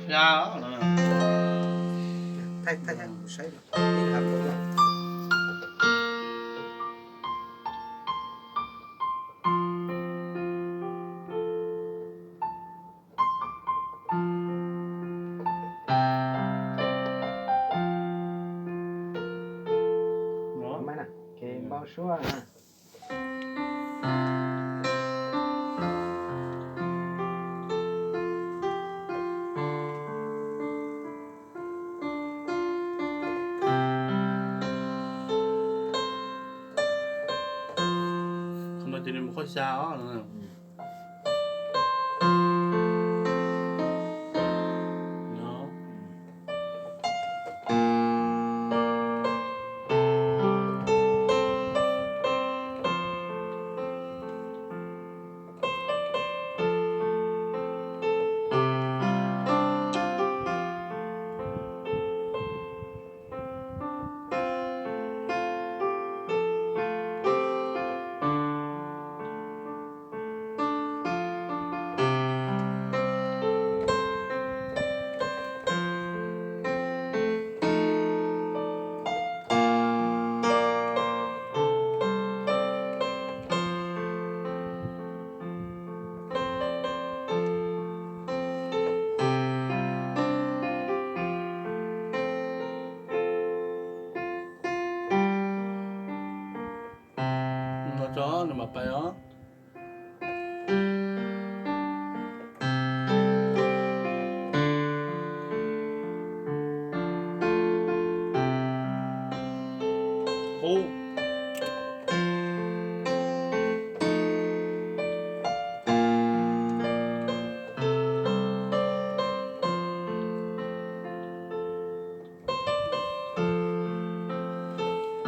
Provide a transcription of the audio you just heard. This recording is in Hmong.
Thaij, thaij, thaij kuv saib ib hab. Kev npau suav na. Qhov no ces nws mus qhov xya os. No tso nws mam pais os. Qub.